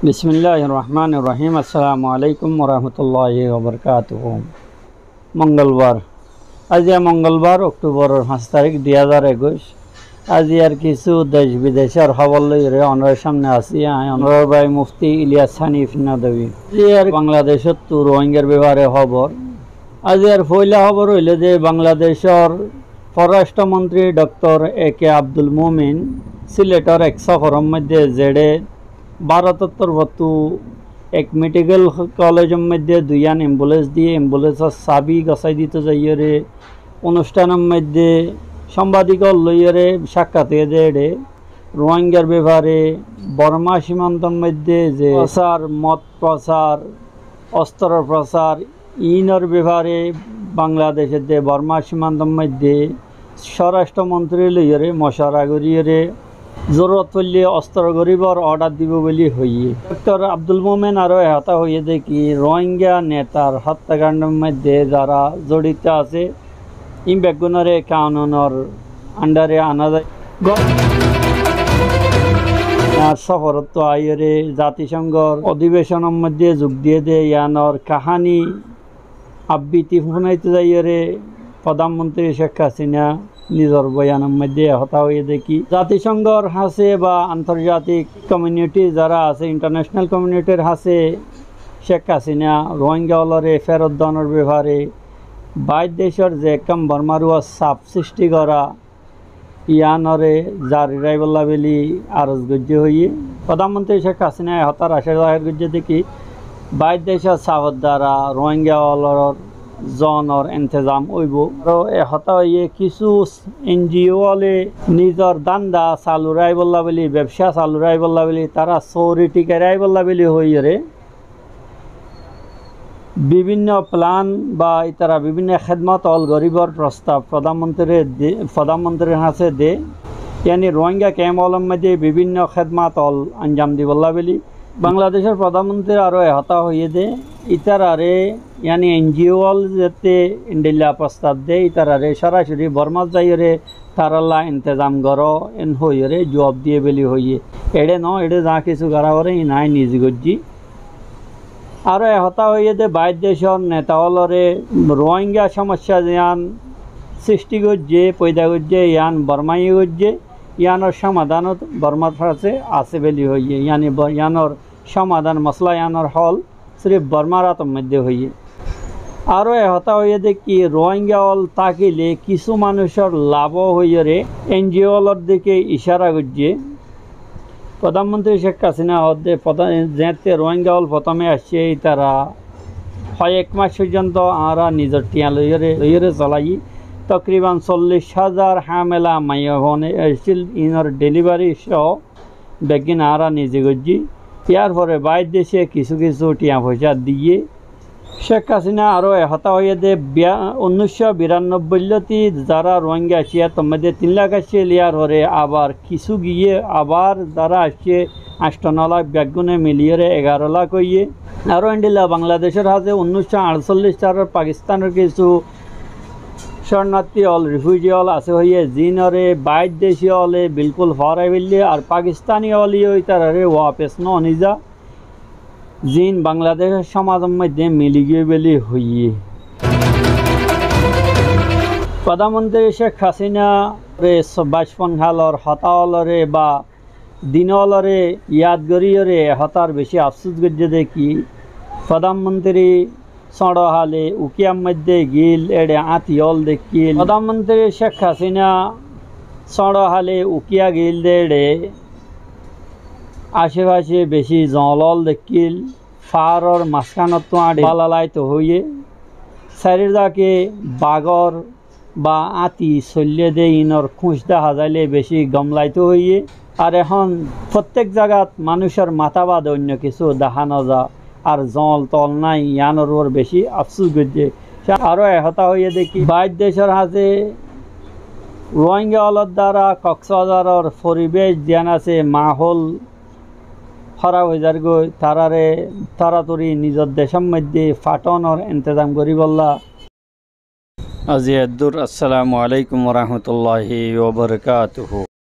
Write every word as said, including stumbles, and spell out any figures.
Bismilláhir rohmánir rohím. Assalamu aléikum warahmatulláhi wabarakátuhu. Mongolbar. Aijja mongolbar, októboror fañs tarík, dui házar ekuic. Aijjar kissú dec bidecór hóbor loiyóre onorar sámne así añí, onorar bái mufti Iliyas Hanif Nadwi. Aijjar Bangladecóttu Ruáingar befare hóbor. Aijjar foóila hóbor óilde, Bangladecór forastro montri doktor A K Abdul Momin Siletor ek soforor moidde zeçé Bárotor torfóttu ek medikal kolejor moidde duiyán embulens diyé, embulensor sabi gosái dito zaiyóre onustánor moidde sambadikókkol loiyóre sakkát diyé dé eçé Ruáingar befare Bormá simantor moidde ze prosar, mot prosar, ostro prosar, iínor befare Bangladecór de Bormá simantor moidde sorastro montri loiyóre mocwara goríyóre zorurot foillé ostro goríbar ordar dibou buli hoiyé. Doktor Abdul Momin aró e hotá hoiyé dé ki, Ruáinga netar hottyakantor moidde zará zorito asé, iín beggúnore kanunor andare ana zaibo. Ar soforottu aiyóre zatisonggor odibecónor moidde zug diyé dé, iánor kaháni abbiti fúnaito zaiyóre prodán montri Cek Hasina nizor boyanor moidde e hotá hoiyé dé ki, zatisonggor hañsé ba antorjatik komiuniti zará asé, intarneconal komiunitir hañsé Cek Hasina Ruáinga ólore ferot donor befare baáir decór ze ekkán Bormár uore saf sisti gorá, iánore zari raibólla buli aros goijjé hoiyé. Prodán montri Cek Hasina e hotár acá zahér goijjé dé ki, baáir decór safor dara Ruáinga ólor zonor entezam óibo. Aró e hotá hoiyé kissú N G O óle nizor dánda salu raibólla buli, bebsá salu raibólla buli, tará sóori thikai raibólla buli hoiyóre bibinno plan ba itará bibinno hédmot ól goríbar prostab prodán montri de, prodán montrir hañsé de, yáni Ruáinga kemp ólor moidde bibinno hédmot ól anjam dibólla buli. Bangladecór prodán montri aró e hotá hoiyé dé, itarare, yáni N G O ól zette endilla prostab de, itarare sorasori Bormát zaiyóre tarálla entezam goró, en hoiyóre juab diyé buli hoiyé. Eçé no, eçé za kissú gorá foré, iín añí nize goijjí. Aró e hotá hoiyé dé, baáir decór neta ólore Ruáinga somossá ziyán sisti goijjé, foida goijjé, ián Bormáye goijjé, iánor somadanot Bormár hañsé asé buli hoiyé, yáni Bo-, iánor somadan, mosola iánor hól sirif Bormár átor moidde hoiyé. Aró e hotá hoiyé dé ki, Ruáinga ól tákile kissú manúicor lab ó hoiyóre N G O ólor dike icára goijjé. Prodán montri Cek Hasina hoódde, prodá-, zeéñtte Ruáinga ól fotóme aiccé, itará hoyek mac foijjonto añára nizor thiañ loiyóre, loiyóre solaiyí. Tokriban sollic házar hámela maiyafuain aiccíl, iínor dhelibari só beggín añára nize goijjí. Yárfore baáir dece kissú kissú thiañ foicá diyé. Cek Hasina aró e hotá hoiyé dé, biya-, unníc cót birannobbói lóti zará Ruáinga aiccé, yár moidde tin lak aiccíl, yárfore abar kissú giyé, abar zará aiccé añctho no lak, beggúne miliyóre egaró lak óiye. Aró endilla Bangladecór hañsé unníc cót añctollic tarár Pakistánor kissú córnarthi ól, rifuji ól asé hoiyé, ziínore baáir deci óle bilkúl fórai féille, ar Pakistáni óle yó itarare wafes no niza, ziín Bangladecór somazor moidde mili giyói buli hoiyé. Prodán montri Cek Hasinare so-, bacfon hálor hotá ólore ba din ólore yad goríyore e hotár beci afsús goijjé dé ki, prodán montri sóñço hále Ukiyar moidde giíl, eçé áñti ól dekkíl. Prodán montri Cek Hasina sóñço hále Ukiya giíl dé eçé acé-facé beci zoñl ól dekkíl, faáror mazkánottú áñçi bála laito hoiyé. Sairó dake bagór ba áñti soillé dé iínor kúñc dahá zailé beci gom laito hoiyé. Ar ehón fottek zagat manúicor matá bade oinno kissú dahá no za, ar zoñl-toñl nái, iánor uore beci afsús goijjé. Aró e hotá hoiyé dé ki, baáir decór hañsé Ruáinga ólor dara Koksbazaror foribec ziyán asé, mahól hóraf ói zargói, taráre tóratori nizor decór moidde fathónor entezam goríbolla. Aijja eddúr. Assalamu aléikum warahmatulláhi wabarakátuhu.